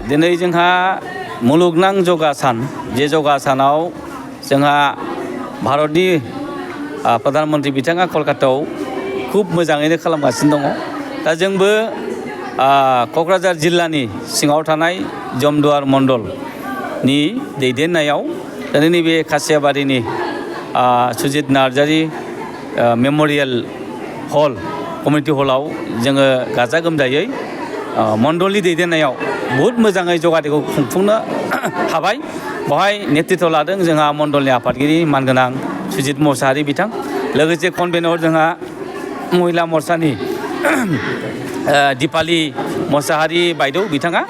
दिनै जोंहा मुलुगनां योगा सान जे योगा सानाव जोंहा भारतनि प्रधानमन्त्री बिथाङा कलकातायाव खूब मोजाङैनो खालामगासिनो दङ। दा जोंबो क'क्राझार जिल्लानि सिङाव थानाय जमदुवार मण्डलनि दैदेननायाव दिनै नैबे खासियाबारिनि सुजित नार्जारी मेम'रियेल हल कमिउनिटि हलाव जोङो गाजा गोमजायै मण्डलनि दैदेननायाव बहुद मोजाङै योगा डेखौ खुंफुंनो हाबाय। बेवहाय नेतृत्व लादों जोंहा मण्डलनि आफादगिरि मानगोनां सुजित मोसाहारि बिथां, लोगोसे कनभेनर जोंहा महिला मर्चानि दिपाली मोसाहारि बायदेव बिथाङा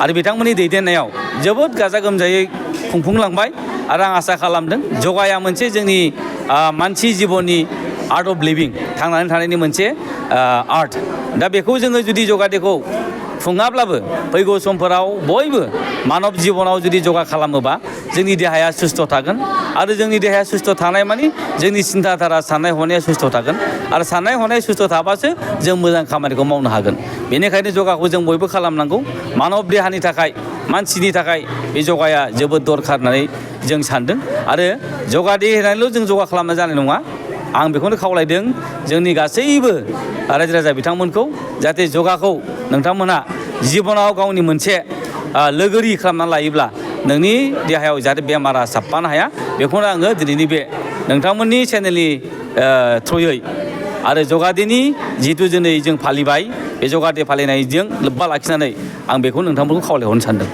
आरो बिथांमोननि दैदेननायाव जोबोद गाजा गोमजायै खुंफुंलांबाय। आरो आं आसा खालामदों योगाया मोनसे जोंनि मानसि जिबननि आर्ट अफ लिभिं, थांनानै थानायनि मोनसे आर्ट। दा बेखौ जोङो जुदि योगा डेखौ खुङाब्लाबो फैगौ समफोराव बयबो मानब जिबनाव जुदि योगा खालामोबा जोंनि देहाया सुस्थ' थागोन। आरो जोंनि देहाया सुस्थ' थानाय मानि जोंनि सिन्ताधारा साननाय हनाया सुस्थ' थागोन। आरो साननाय हनाय सुस्थ' थाबासो जों मोजां खामानिखौ मावनो हागोन। बेनिखायनो योगाखौ जों बयबो खालामनांगौ। मानब देहानि थाखाय, मानसिनि थाखाय बे योगाया जोबोद दरखार होननानै जों सानदों। आरो योगा डे होनानैल' जों योगा खालामना जानाय नङा। आं बेखौनो खावलायदों जोंनि गासैबो रायजो राजा बिथांमोनखौ, जाहाथे योगाखौ नोंथांमोनहा जिबनाव गावनि मोनसे लोगोरि खालामना लायोब्ला नोंनि देहायाव जाहाथे बेमारा साबफानो हाया। बेखौनो आङो दिनैनि बे नोंथांमोननि चेनेलनि थ्रुयै आरो योगा डेनि जिहेतु दिनै जों फालिबाय, बे योगा डे फालिनायजों लोब्बा लाखिनानै आं बेखौ नोंथांमोनखौ खावलायहरनो सानदों।